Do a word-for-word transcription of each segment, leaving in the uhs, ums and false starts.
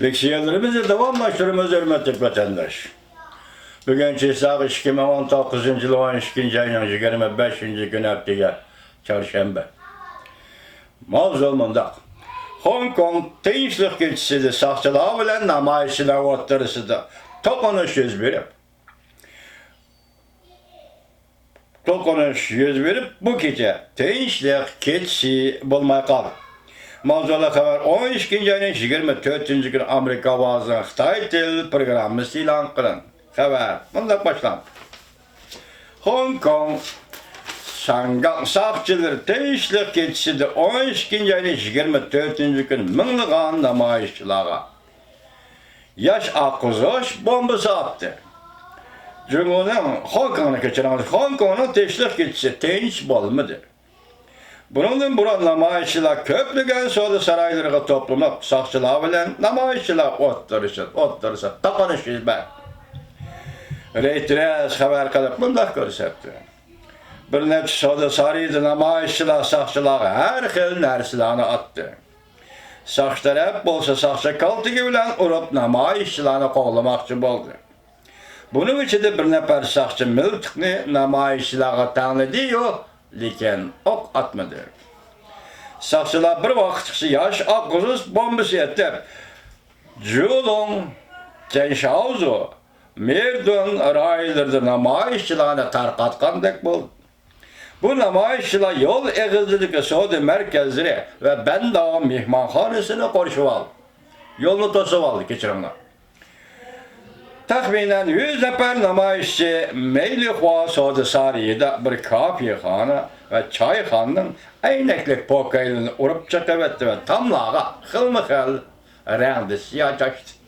لېكسىيەلىرىمىزنى داۋاملاشتۇرىمىز، ھۆرمەتلىك ۋەتەنداش. بۈگۈن چېسلاق ئىككى مىڭ ئون توققۇزىنچى يىل ئون ئىككىنچى ئاينىڭ يىگىرمە بەشىنچى كۈنى، ھەپتىگە چارشەنبە. ماۋزۇ مۇنداق. خوڭكوڭ تىنچلىق كېچىسىدە ساقچىلار بىلەن نامايىشچىلار ئوتتۇرىسىدا توقۇنۇش يۈز بېرىپ، توقۇنۇش يۈز بېرىپ، بۇ كېچە تىنچلىق كېچىسى بولماي قالدى. ماۋزۇلۇق خەۋەر ئون ئىككىنچى ئاينىڭ يىگىرمە تۆتىنچى كۈنى ئامېرىكا ئاۋازىنىڭ خىتاي تىل پروگراممىسى ئېلان قىلىندى. خەۋەر مۇنداق باشلاندى. خوڭكوڭ شاڭگاڭ ساقچىلىرى تىنچلىق كېچىسىدە ئون ئىككىنچى ئاينىڭ يىگىرمە تۆتىنچى كۈنى مىڭلىغان نامايىشچىلارغا ياش ئاققۇزۇش بومبىسى ئاتتى. جۇڭگونىڭ، خوڭكوڭنى كەچۈرۈڭ، خوڭكوڭنىڭ تىنچلىق كېچىسى تىنچ بولمىدى. بۇنىڭدىن بۇرۇن نامايىشچىلار كۆپلىگەن سودا سارايلىرىغا توپلىنىپ، ساقچىلار بىلەن نامايىشچىلار ئوتتۇرىسى، ئوتتۇرىسى توقۇنۇش يۈز بەردى. رېيتېرس خەۋەر قىلىپ مۇنداق كۆرسەتتى. بىر نەچچە سودا سارىيىدا نامايىشچىلار ساقچىلارغا ھەر خىل نەرسىلەرنى ئاتتى. ساقچى تەرەپ بولسا ساقچى كالتىكى بىلەن ئۇرۇپ نامايىشچىلارنى قوغلىماقچى بولدى. بۇنىڭ ئىچىدە بىر نەپەر ساقچى مىلتىقنى نامايىشچىلارغا تەڭلىدى-يۇ، لېكىن ئوق ئاتمىدى. ساقچىلار بىر ۋاقىتقىچە ياش ئاققۇزۇش بومبىسى ئېتىپ، جۇلۇڭ، جەنشاۋزۇ، مېردۇن رايونلىرىدا نامايىشچىلارنى تارقاتقاندەك بولدى. بۇ نامايىشچىلار يول ئېغىزىدىكى سودا مەركەزلىرى ۋە بەنداۋ مېھمانخانىسىنى قورشىۋالدى. يولنى توسۇۋالدى، كەچۈرۈڭلار. تەخمىنەن يۈز نەپەر نامايىشچى مەيلىخۇا سودا سارىيىدا بىر كافېخانا ۋە چايخانىنىڭ ئەينەكلىك پوكەيلىرىنى ئۇرۇپ چېقىۋەتتى ۋە تاملارغا خىلمۇ خىل رەڭدە سىيا چاچتى.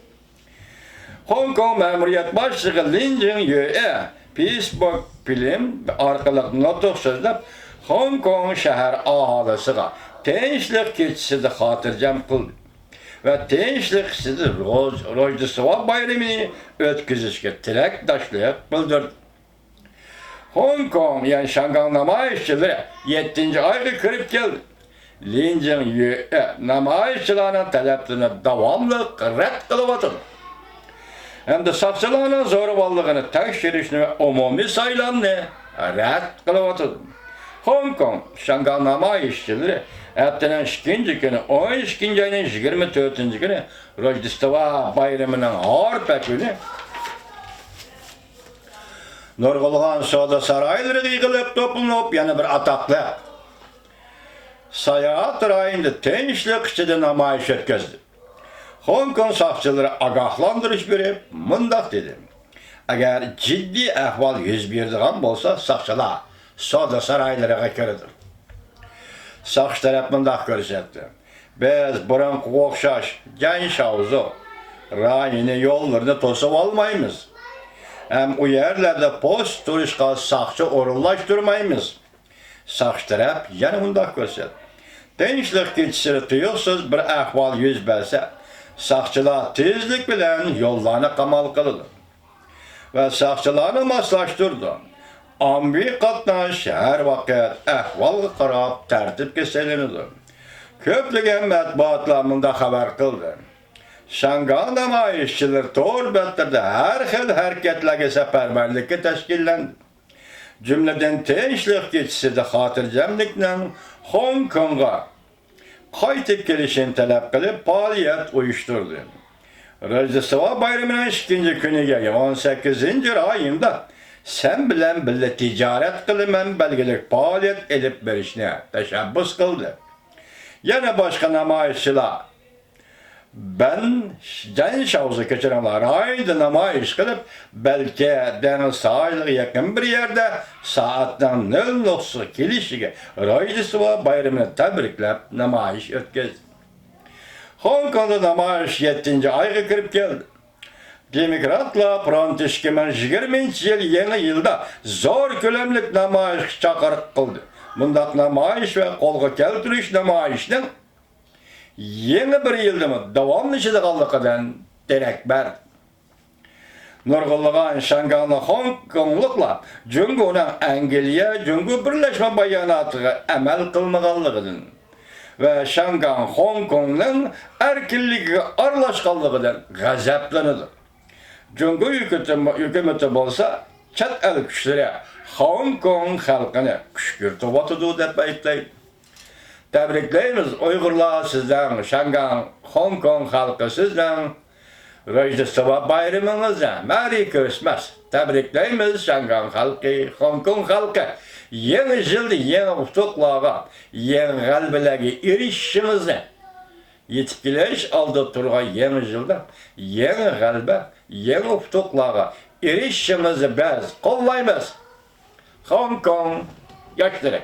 خوڭكوڭ مەمۇرىيەت باشلىقى لىن جىڭيۈې فېيسبۇك فىلىم ئارقىلىق نۇتۇق سۆزلەپ، خوڭكوڭ شەھەر ئاھالىسىغا تىنچلىق كېچىسىدە خاتىرجەم قىلدى ۋە تىنچلىق كېچىسىدە روژ-، روژدېستۋا بايرىمىنى ئۆتكۈزۈشكە تىلەكداشلىق بىلدۈردى. خوڭكوڭ، يەنى شاڭگاڭ نامايىشچىلىرى يەتتىنچى ئايغا كىرىپ كەلدى. لىن جىڭيۈې نامايىشچىلارنىڭ تەلەپلىرىنى داۋاملىق رەت قىلىۋاتىدۇ ھەمدە ساقچىلارنىڭ زورىۋاللىقىنى تەكشۈرۈشنى ۋە ئومۇمىي سايلامنى رەت قىلىۋاتىدۇ. خوڭكوڭ، شاڭگاڭ نامايىشچىلىرى ھەپتىنىڭ ئىككىنچى كۈنى، ئون ئىككىنچى ئاينىڭ يىگىرمە تۆتىنچى كۈنى، روژدېستۋا بايرىمىنىڭ ھارپا كۈنى، نۇرغۇنلىغان سودا سارايلىرىغا يىغىلىپ توپلىنىپ، يەنە بىر ئاتاقلىق ساياھەت رايونىدا تىنچلىق ئىچىدە نامايىش ئۆتكۈزدى. خوڭكوڭ ساقچىلىرى ئاگاھلاندۇرۇش بېرىپ مۇنداق دېدى: ئەگەر جىددىي ئەھۋال يۈز بېرىدىغان بولسا، ساقچىلار سودا سارايلىرىغا كىرىدۇ. ساقچى تەرەپ مۇنداق كۆرسەتتى: بىز بۇرۇنقىغا ئوخشاش جەنشاۋزۇ رايونى يوللىرىنى توسۇۋالمايمىز ھەم ئۇ يەرلەردە پوست تۇرۇشقا ساقچى ئورۇنلاشتۇرمايمىز. ساقچى تەرەپ يەنە مۇنداق كۆرسەتتى: تىنچلىق كېچىسىدە تۇيۇقسىز بىر ئەھۋال يۈز بەرسە، ساقچىلار تېزلىك بىلەن يوللارنى قامال قىلىدۇ ۋە ساقچىلارنى ماسلاشتۇرىدۇ. ئاممىۋى قاتناش ھەر ۋاقىت ئەھۋالغا قاراپ تەرتىپكە سېلىنىدۇ. كۆپلىگەن مەتبۇئاتلار مۇنداق خەۋەر قىلدى: شاڭگاڭ نامايىشچىلىرى تور بەتلىرىدە ھەر خىل ھەرىكەتلەرگە سەپەرۋەرلىككە تەشكىللەندى. جۈملىدىن تىنچلىق كېچىسىدە خاتىرجەملىكنىڭ خوڭكوڭغا قايتىپ كېلىشىنى تەلەپ قىلىپ پائالىيەت ئۇيۇشتۇردى. روژدېستۋا بايرىمىنىڭ ئىككىنچى كۈنىگە، ئون سەككىزىنچى رايوندا سەن بىلەن بىللە تىجارەت قىلىمەن بەلگىلىك پائالىيەت ئېلىپ بېرىشنى تەشەببۇس قىلدى. يەنە باشقا نامايىشچىلار بەن، جەنشاۋزۇ، كەچۈرۈڭلار، رايونىدا نامايىش قىلىپ، بەلكى دېڭىز ساھىلىغا يېقىن بىر يەردە سائەتنىڭ نۆل نۇقتىسىغا كېلىشىگە روژدېستۋا بايرىمىنى تەبرىكلەپ نامايىش ئۆتكۈزدى. خوڭكوڭدا نامايىش يەتتىنچى ئايغا كىرىپ كەلدى. دېموكراتلار فرونتى ئىككى مىڭ يىگىرمىنچى يىل يېڭى يىلدا زور كۆلەملىك نامايىشقا چاقىرىق قىلدى. بۇنداق نامايىش ۋە قولغا كەلتۈرۈش نامايىشىنىڭ يېڭى بىر يىلدىمۇ داۋاملىشىدىغانلىقىدىن دېرەك بەردى. نۇرغۇنلىغان شاڭگاڭلىق خوڭكوڭلۇقلار جۇڭگونىڭ ئەنگلىيە جۇڭگو بىرلەشمە باياناتىغا ئەمەل قىلمىغانلىقىدىن، ۋە شياڭگاڭ خوڭكوڭنىڭ ئەركىنلىكىگە ئارىلاشقانلىقىدىن غەزەپلىنىدۇ. جۇڭگو ھۆكۈمىتى، ھۆكۈمىتى بولسا چەت ئەل كۈچلىرى خوڭكوڭ خەلقىنى كۈشكۈرتۈۋاتىدۇ دەپ ئەيىبلەيدۇ. تەبرىكلەيمىز ئۇيغۇرلار سىزنىڭ، شياڭگاڭ، خوڭكوڭ خەلقى سىزنىڭ روژدېستۋا بايرىمىڭىزنى، مەرى كىرىسمەس. تەبرىكلەيمىز شياڭگاڭ خەلقى، خوڭكوڭ خەلقى. يېڭى يىلدا يېڭى ئۇتۇقلارغا، يېڭى غەلىبىلەرگە ئېرىشىشىڭىزنى، يېتىپ كېلىش ئالدىدا تۇرغان يېڭى يىلدا يېڭى غەلىبە، يېڭى ئۇتۇقلارغا ئېرىشىشىڭىزنى بىز قوللايمىز. خوڭكوڭ ياشلىرى.